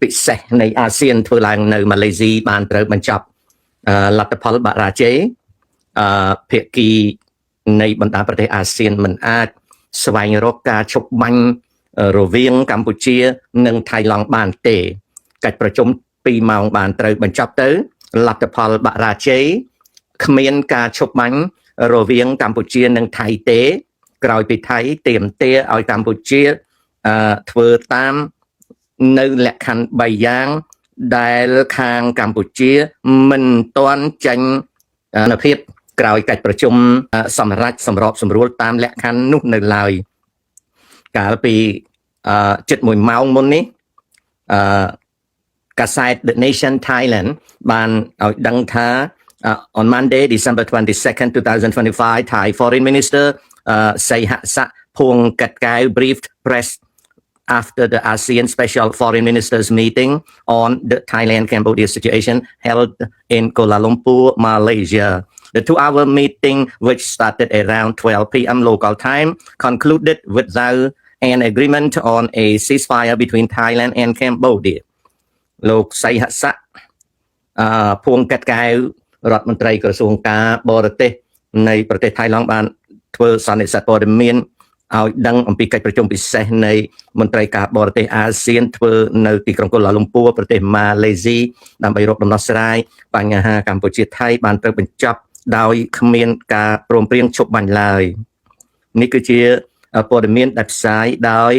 ពិសេសនៃអាស៊ានធ្វើឡើងនៅម៉ាឡេស៊ីបានត្រូវបញ្ចប់លទ្ធផលបរាជ័យភាគីនៃបណ្ដាប្រទេសអាស៊ានមិនអាចស្វែងរកការឈប់បាញ់រវាងកម្ពុជា និងថៃឡង់បានទេកិច្ចប្រជុំ2ម៉ោងបានត្រូវបញ្ចប់ទៅលទ្ធផលបរាជ័យគ្មានការឈប់បាញ់រវាងកម្ពុជានិងថៃទេ ក្រោយពីថៃទាមទារឲ្យកម្ពុជាធ្វើតាមនៅលក្ខខណ្ឌ3យ៉ាង ដែលខាងកម្ពុជាមិនទាន់ចេញអនុភាពក្រោយកិច្ចប្រជុំសម្រាប់សម្របសម្រួលតាមលក្ខខណ្ឌនោះនៅឡើយកាលពីជិត1ម៉ោងមុននេះអឺកាសែត The Nation Thailand បានឲ្យដឹងថា on Monday December 22nd 2025 Thai Foreign Minister Seihasak Phuangketkeow briefed press after the ASEAN Special Foreign Ministers meeting on the Thailand-Cambodia situation held in Kuala Lumpur, Malaysia. The 2-hour meeting, which started around 12 p.m. local time, concluded without an agreement on a ceasefire between Thailand and Cambodia. លោកសីហស័កភួងកាត់កែវរដ្ឋមន្ត្រីក្រសួងការបរទេសនៃប្រទេសថៃឡង់បានធ្វើសន្និសីទព័ត៌មានឲ្យដឹងអំពីកិច្ចប្រជុំពិសេសនៃមន្ត្រីការបរទេសអាស៊ានធ្វើនៅទីក្រុងកូឡាលំពួរប្រទេសម៉ាឡេស៊ីដើម្បីរកដំណោះស្រាយបញ្ហាកម្ពុជាថៃបានត្រូវបញ្ចប់ដោយគ្មានការព្រមព្រៀងឈប់បាញ់ឡើយនេះគឺជាព័ត៌មានដែលផ្សាយដោយ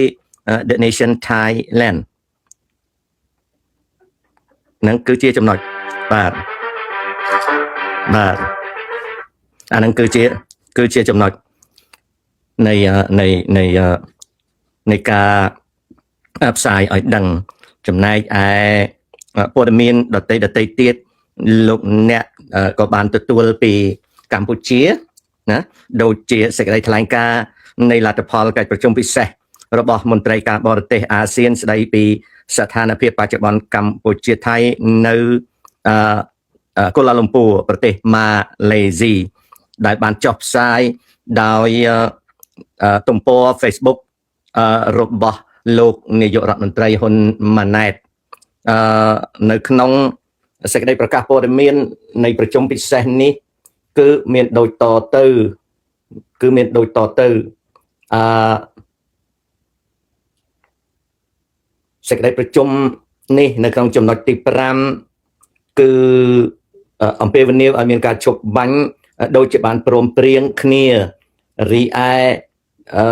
The Nation Thailand នឹងគឺជាចំណុចបាទបាទអានឹងគឺជាចំណុចនៃនៃនៃនៃការផ្សាយឲ្យដឹងចំណែកឯព័ត៌មានដតីដតីទៀតលោកអ្នកក៏បានទទួលពីកម្ពុជាណាដូចជាសេចក្តីថ្លែងការណ៍នៃលទ្ធផលកិច្ចប្រជុំពិសេសរបស់មន្ត្រីការបរទេសអាស៊ានស្ដីពីស្ថានភាពបច្ចុប្បន្នកម្ពុជាថៃនៅកូឡាលំពួរប្រទេសម៉ាឡេស៊ីដែលបានចុះផ្សាយដោយទំព័រ Facebook របស់លោកនាយករដ្ឋមន្ត្រីហ៊ុនម៉ាណែតនៅក្នុងសេចក្តីប្រកាសព័ត៌មាននៃប្រជុំពិសេសនេះគឺមានដូចតទៅគឺមានដូចតទៅអឺសេចក្តីប្រជុំនេះនៅក្នុងចំណុចទី5គឺអំពាវនាវឲ្យមានការឈប់បាញ់ដូចជាបានព្រមព្រៀងគ្នារីឯអឺ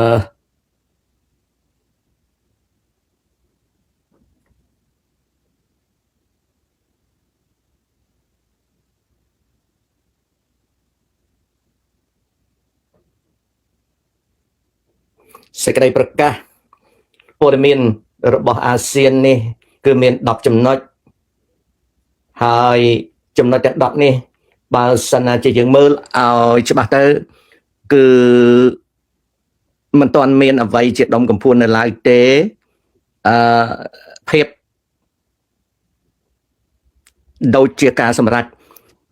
សេចក្តីប្រកាសព័ត៌មានរបស់អាស៊ាននេះគឺមាន10ចំណុចហើយចំណុចទាំង10នេះបើសិនណាជាយើងមើលឲ្យច្បាស់ទៅគឺមិនទាន់មានអ្វីជាដុំកំភួននៅឡើយទេអឺភាពដូចជាការសម្រេច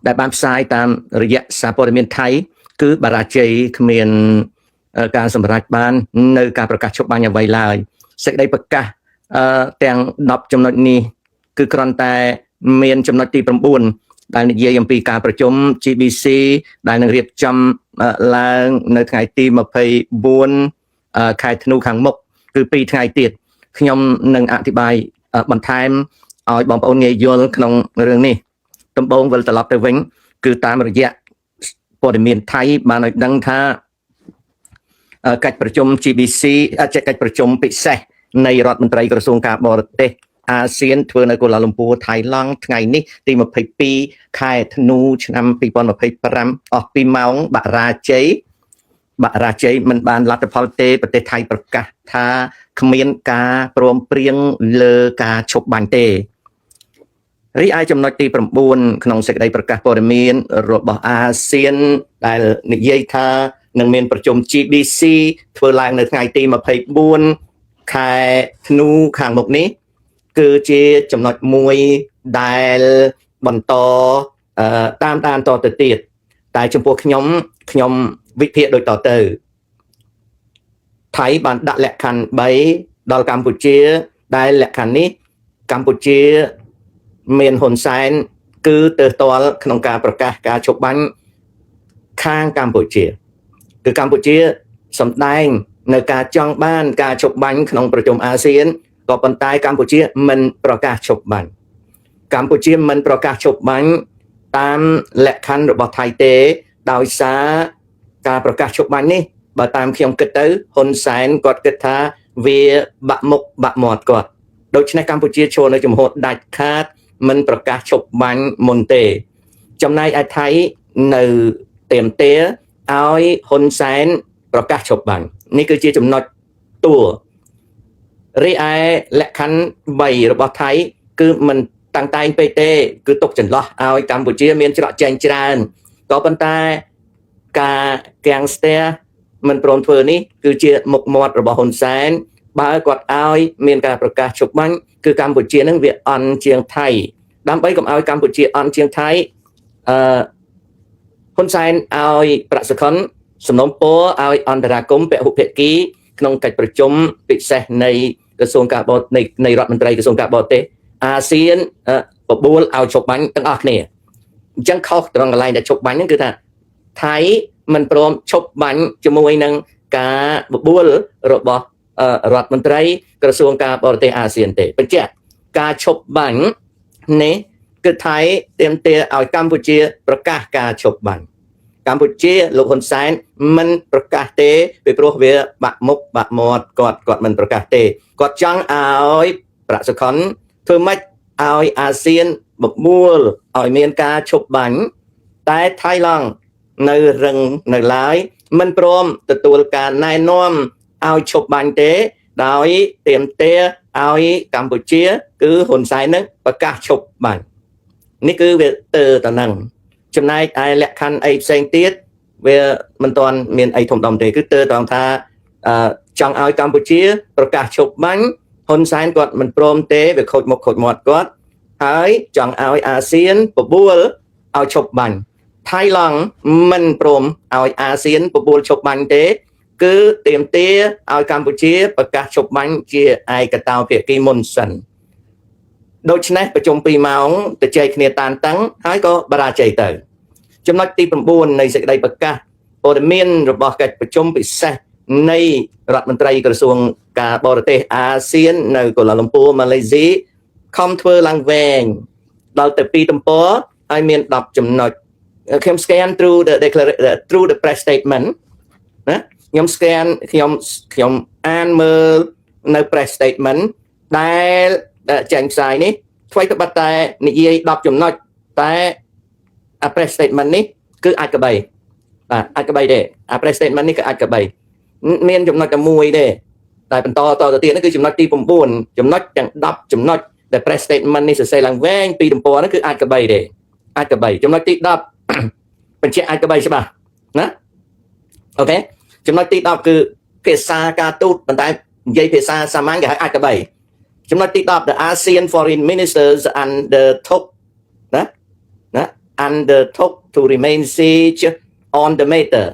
ដែលបានផ្សាយតាមរយៈសារព័ត៌មានថៃគឺបរាជ័យគ្មានការសម្រេចបាននៅការប្រកាសឈប់បាញ់អ្វីឡើយសេចក្តីប្រកាសទាំង10ចំណុចនេះគឺគ្រាន់តែមានចំណុចទី9ដែលនិយាយអំពីការប្រជុំ GBC ដែលនឹងរៀបចំឡើងនៅថ្ងៃទី24ខែធ្នូខាងមុខគឺ2ថ្ងៃទៀតខ្ញុំនឹងអធិប្បាយបន្ថែមឲ្យបងប្អូនងាយយល់ក្នុងរឿងនេះដំបូងវិលត្រឡប់ទៅវិញគឺតាមរយៈព័ត៌មានថៃបានឲ្យដឹងថាកិច្ចប្រជុំ GBC កិច្ចប្រជុំពិសេសនៃរដ្ឋមន្ត្រីក្រសួងការបរទេសអាស៊ានធ្វើនៅកូឡាលំពួរថៃឡង់ថ្ងៃនេះទី22ខែធ្នូឆ្នាំ2025អស់2ម៉ោងបរាជ័យមិនបានលទ្ធផលទេប្រទេសថៃប្រកាសថាគ្មានការព្រមព្រៀងលើការឈប់បាញ់ទេរីឯចំណុចទី9ក្នុងសេចក្តីប្រកាសព័ត៌មានរបស់អាស៊ានដែលនិយាយថានឹងមានប្រជុំ GBC ធ្វើឡើងនៅថ្ងៃទី24ខែធ្នូខាងមុខនេះគឺជាចំណុចមួយដែលបន្តតាមដានតទៅទៀតតែចំពោះខ្ញុំវិភាគដូចតទៅថៃបានដាក់លក្ខខណ្ឌ3ដល់កម្ពុជាដែលលក្ខខណ្ឌនេះ កម្ពុជាមានហ៊ុនសែនគឺទៅតល់ក្នុងការប្រកាសការឈប់បាញ់ខាងកម្ពុជាគឺកម្ពុជាសម្ដែងនៅការចង់បានការឈប់បាញ់ក្នុងប្រជុំអាស៊ានក៏ប៉ុន្តែកម្ពុជាមិនប្រកាសឈប់បាញ់កម្ពុជាមិនប្រកាសឈប់បាញ់តាមលក្ខខណ្ឌរបស់ថៃទេដោយសារការប្រកាសឈប់បាញ់នេះបើតាមខ្ញុំគិតទៅហ៊ុនសែនគាត់គិតថាវាបាក់មុខបាក់មាត់គាត់ដូច្នេះកម្ពុជាឈរនៅជំហរដាច់ខាតមិនប្រកាសឈប់បាញ់មុនទេចំណែកឯថៃនៅទាមទារឲ្យហ៊ុនសែនប្រកាសឈប់បាញ់នេះគឺជាចំណុចតួរីឯលក្ខខណ្ឌ3របស់ថៃគឺមិនតាំងតែងពេកទេគឺទុកចន្លោះឲ្យកម្ពុជាមានច្រកចេញច្រើនក៏ប៉ុន្តែការកាំងស្ទះមិនព្រមធ្វើនេះគឺជាមុខមាត់របស់ហ៊ុនសែនបើគាត់ឲ្យមានការប្រកាសឈប់បាញ់គឺកម្ពុជានឹងវាអន់ជាងថៃដើម្បីកុំឲ្យកម្ពុជាអន់ជាងថៃអឺហ៊ុនសែនឲ្យប្រាក់សុខុនសំណូមពរឲ្យអន្តរាគមន៍ពហុភាគីក្នុងកិច្ចប្រជុំពិសេសនៃក្រសួងការបរនៃនៃរដ្ឋមន្ត្រីក្រសួងការបរទេសអាស៊ានបបួលឲ្យឈប់បាញ់ទាំងអស់គ្នាអញ្ចឹងខុសត្រង់កន្លែងដែលឈប់បាញ់ហ្នឹងគឺថាថៃមិនព្រមឈប់បាញ់ជាមួយនឹងការបបួលរបស់រដ្ឋមន្ត្រីក្រសួងការបរទេសអាស៊ានទេបញ្ជាក់ការឈប់បាញ់នេះគឺថៃទាមទារឲ្យកម្ពុជាប្រកាសការឈប់បាញ់កម្ពុជាលោកហ៊ុនសែនមិនប្រកាសទេពីព្រោះវាបាក់មុខបាក់មាត់គាត់គាត់មិនប្រកាសទេគាត់ចង់ឲ្យប្រាក់សុខុនធ្វើម៉េចឲ្យអាស៊ានបបួលឲ្យមានការឈប់បាញ់តែថៃឡង់នៅរឹងនៅឡើយមិនព្រមទទួលការណែនាំឲ្យឈប់បាញ់ទេដោយទាមទារឲ្យកម្ពុជា គឺហ៊ុនសែននឹងប្រកាសឈប់បាញ់នេះគឺវាទៅតនឹងចំណែកឯលក្ខខណ្ឌអីផ្សេងទៀតវាមិនទាន់មានអីធំដុំទេគឺទៅត្រង់ថាអឺចង់ឲ្យកម្ពុជាប្រកាសឈប់បាញ់ហ៊ុនសែនគាត់មិនព្រមទេវាខូចមុខខូចមាត់គាត់ហើយចង់ឲ្យអាស៊ានបបួលឲ្យឈប់បាញ់ថៃឡង់មិនព្រមឲ្យអាស៊ានបបួលឈប់បាញ់ទេ គឺទាមទារឲ្យកម្ពុជាប្រកាសឈប់បាញ់ជាឯកតោភាគីមុនសិនដូច្នេះប្រជុំ2ម៉ោងទៅចែកគ្នាតានតឹងហើយក៏បរាជ័យទៅចំណុចទី9នៃសេចក្តីប្រកាសព័ត៌មានរបស់កិច្ចប្រជុំពិសេសនៃរដ្ឋមន្ត្រីក្រសួងការបរទេសអាស៊ាននៅកូឡាឡាំពួរម៉ាឡេស៊ីខំធ្វើឡើងវែងដល់ទៅ2ទំព័រហើយមាន10ចំណុចខ្ញុំ scan through the press statement ណាខ្ញុំ scan ខ្ញុំខ្ញុំអានមើលនៅ press statement ដែលចេញផ្សាយនេះថ្មីត្បិតតែនិយាយ10ចំណុចតែអា press statement នេះគឺអាចក្បីបាទអាចក្បីទេអា press statement នេះគឺអាចក្បីមានចំណុចតែមួយទេតែបន្តតទៅទៀតនេះគឺចំណុចទី9ចំណុចទាំង10ចំណុចដែល press statement នេះសរសេរឡើងវែងពីរទំព័រហ្នឹងគឺអាចក្បីទេអាចក្បីចំណុចទី10បញ្ជាក់អាចក្បីច្បាស់ណាOK ចំណុចទី10គឺភាសាការទូតប៉ុន្តែនិយាយភាសាសាមញ្ញគេហៅអាចក្បីចំណុចទី10 the ASEAN foreign ministers undertook ណាណា undertook to remain siege on the matter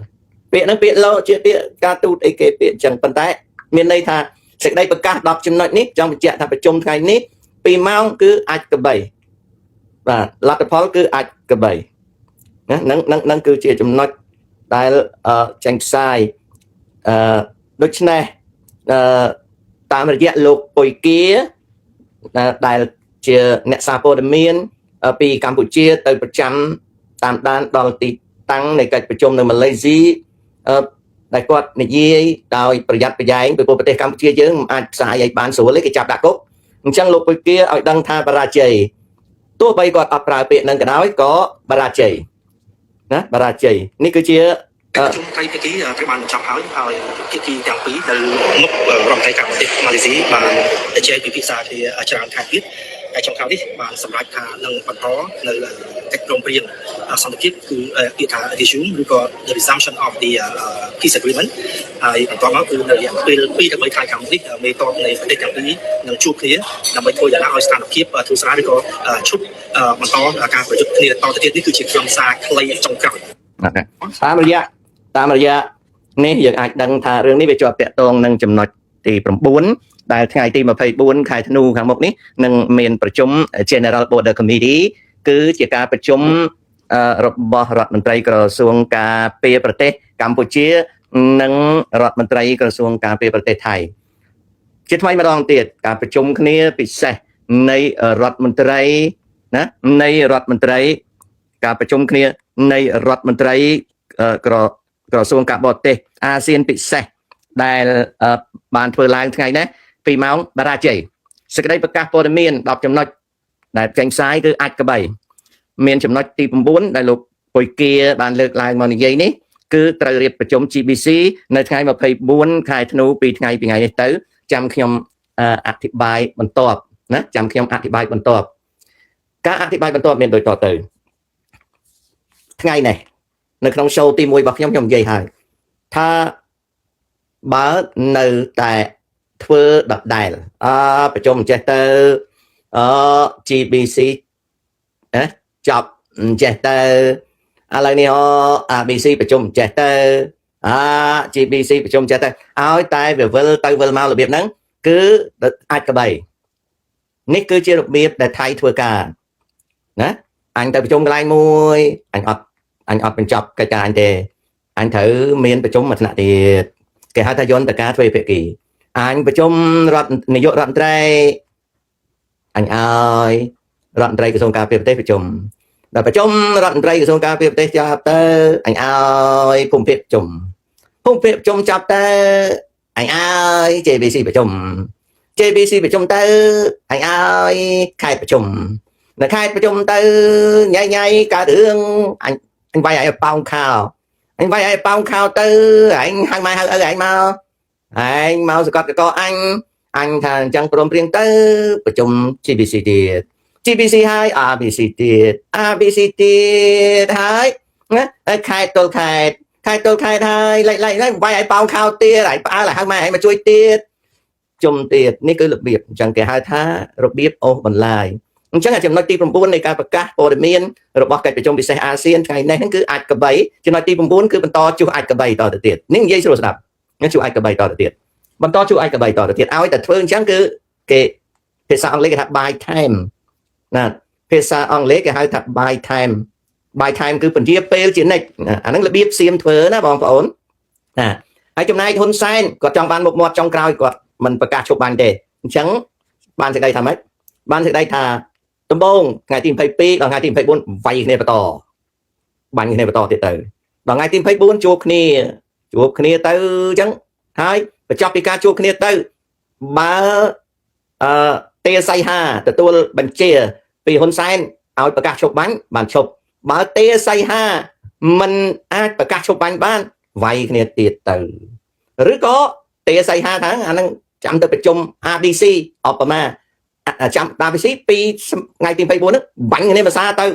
ពាក្យហ្នឹងពាក្យលោកជាពាក្យការទូតអីគេពាក្យអញ្ចឹងប៉ុន្តែមានន័យថាសេចក្តីប្រកាស10ចំណុចនេះចង់បញ្ជាក់ថាប្រជុំថ្ងៃនេះ2ម៉ោងគឺអាចក្បីបាទលទ្ធផលគឺអាចក្បីណានឹងនឹងនឹងគឺជាចំណុចដែលចេញផ្សាយអឺដូច្នេះអឺតាមរយៈលោកពុយគាដែលជាអ្នកសារព័ត៌មានពីកម្ពុជាទៅប្រចាំតាមដានដល់ទីតាំងនៃកិច្ចប្រជុំនៅម៉ាឡេស៊ីដែលគាត់និយាយដោយប្រយ័ត្នប្រយែងពីព្រោះប្រទេសកម្ពុជាយើងមិនអាចផ្សាយឲ្យបានស្រួលទេគេចាប់ដាក់គុកអញ្ចឹងលោកពុយគាឲ្យដឹងថាបរាជ័យទោះបីគាត់អត់ប្រើពាក្យនឹងក៏ដោយក៏បរាជ័យណាបរាជ័យនេះគឺជា កិច្ចប្រជុំត្រីភាគីត្រូវបានបញ្ចប់ហើយហើយភាគីទាំងពីរនៅមុខរដ្ឋមន្ត្រីការបរទេសម៉ាឡេស៊ីបានជជែកពិភាក្សាគ្នាច្រើនខែទៀតហើយចុងក្រោយនេះបានសម្រេចថានឹងបន្តនៅកិច្ចព្រមព្រៀងសន្តិភាពគឺពាក្យថា resume ឬក៏ the resumption of the peace agreement ហើយបន្ទាប់មកគឺនៅរយៈពេល2ទៅ3ខែខាងមុខនេះមេតបនៃប្រទេសទាំងពីរនឹងជួបគ្នាដើម្បីធ្វើយ៉ាងណាឲ្យស្ថានភាពធូរស្រាលឬក៏ឈប់បន្តការប្រយុទ្ធគ្នាតទៅទៀតនេះគឺជាខ្លឹមសារខ្លីចុងក្រោយ តាមរយៈតាមរយៈនេះយើងអាចដឹងថារឿងនេះវាជាប់តាក់ទងនឹងចំណុចទី9 ដែលថ្ងៃទី24ខែធ្នូខាងមុខនេះនឹងមានប្រជុំ General Border Committee គឺជាការប្រជុំរបស់រដ្ឋមន្ត្រីក្រសួងការពារប្រទេសកម្ពុជា និងរដ្ឋមន្ត្រីក្រសួងការពារប្រទេសថៃជាថ្មីម្ដងទៀតការប្រជុំគ្នាពិសេសនៃរដ្ឋមន្ត្រីណានៃរដ្ឋមន្ត្រីការប្រជុំគ្នានៃរដ្ឋមន្ត្រីក្រក្រសួងការបរទេសអាស៊ានពិសេសដែលបានធ្វើឡើងថ្ងៃនេះ2ម៉ោងបរាជ័យសេចក្តីប្រកាសព័ត៌មាន10ចំណុចដែលចេញផ្សាយគឺអាចក្បីមានចំណុចទី9ដែលលោកពុយគាបានលើកឡើងមកនិយាយនេះគឺត្រូវរៀបប្រជុំ GBC នៅថ្ងៃ24ខែធ្នូពីថ្ងៃពីថ្ងៃនេះទៅចាំខ្ញុំអធិប្បាយបន្ទាប់ណាចាំខ្ញុំអធិប្បាយបន្ទាប់ការអធិប្បាយបន្ទាប់មានដូចតទៅថ្ងៃនេះនៅក្នុង show ទី1របស់ខ្ញុំខ្ញុំនិយាយហើយថាបើនៅតែធ្វើដដែលអប្រជុំចេះទៅអ GBC ណាចប់ចេះទៅឥឡូវនេះ ABC ប្រជុំចេះទៅអា GBC ប្រជុំចេះទៅឲ្យតែវាវិលទៅវិលមករបៀបហ្នឹងគឺអាចក្បីនេះគឺជារបៀបដែលថៃធ្វើការណាអញទៅប្រជុំកន្លែងមួយអញអត់អញអត់បញ្ចប់កិច្ចការអញទេអញត្រូវមានប្រជុំមួយថ្នាក់ទៀតគេហៅថាយន្តការទ្វេភាគីអញប្រជុំរដ្ឋនាយករដ្ឋមន្ត្រីអញឲ្យរដ្ឋមន្ត្រីក្រសួងការពារប្រទេសប្រជុំដល់ប្រជុំរដ្ឋមន្ត្រីក្រសួងការពារប្រទេសចាប់ទៅអញឲ្យភូមិភាគប្រជុំភូមិភាគប្រជុំចាប់ទៅអញឲ្យ JBC ប្រជុំ JBC ប្រជុំទៅអញឲ្យខេត្តប្រជុំនៅខេត្តប្រជុំទៅញ៉ៃញ៉ៃកើតរឿងអញអញវាយឲ្យប៉ោងខោអញវាយឲ្យប៉ោងខោទៅអញហៅម៉ែហៅឪអញមកឯងមកសកត់កកអញអញថាអញ្ចឹងព្រមព្រៀងទៅប្រជុំ GBC ទៀត GBC ហើយ RBC ទៀត RBC ទៀតហើយណាហើយខេត្តទល់ខេត្តខេត្តទល់ខេត្តហើយឡៃឡៃឡៃវាយឲ្យប៉ោងខោទៀតឲ្យផ្អើលឲ្យហៅម៉ែឲ្យមកជួយទៀតជុំទៀតនេះគឺរបៀបអញ្ចឹងគេហៅថារបៀបអូសបន្លាយអញ្ចឹងចំណុចទី9នៃការប្រកាសព័ត៌មានរបស់កិច្ចប្រជុំពិសេសអាស៊ានថ្ងៃនេះហ្នឹងគឺអាចកបីចំណុចទី9គឺបន្តជួសអាចកបីតទៅទៀតនេះនិយាយស្រួលស្ដាប់ជួសអាចកបីតទៅទៀតបន្តជួសអាចកបីតទៅទៀតឲ្យតែធ្វើអញ្ចឹងគឺគេភាសាអង់គ្លេសគេថា buy time ណាភាសាអង់គ្លេសគេហៅថា buy time buy time គឺពន្យាពេលជានិច្ចអាហ្នឹងរបៀបសៀមធ្វើណាបងប្អូនណាហើយចំណែកហ៊ុនសែនគាត់ចង់បានមុខមាត់ចុងក្រោយគាត់មិនប្រកាសឈប់បាញ់ទេអញ្ចឹងបានសេចក្តីថាម៉េចបានសេចក្តីថាដំបូងថ្ងៃទី22ដល់ថ្ងៃទី24វាយគ្នាបន្តបាញ់គ្នាបន្តទៀតទៅដល់ថ្ងៃទី24ជួបគ្នាជួបគ្នាទៅអញ្ចឹងហើយបញ្ចប់ពីការជួបគ្នាទៅបើអឺទេសៃហាទទួលបញ្ជាពីហ៊ុនសែនឲ្យប្រកាសឈប់បាញ់បានឈប់បើទេសៃហាមិនអាចប្រកាសឈប់បាញ់បានវាយគ្នាទៀតទៅឬក៏ទេសៃហាថាអានឹងចាំទៅប្រជុំ RDC អបមាចាំ RDC ពីថ្ងៃទី24ហ្នឹងបាញ់គ្នាភាសាទៅ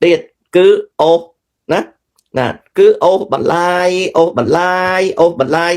ទៀតគឺអូណាណាគឺអូសបន្លាយអូសបន្លាយអូសបន្លាយ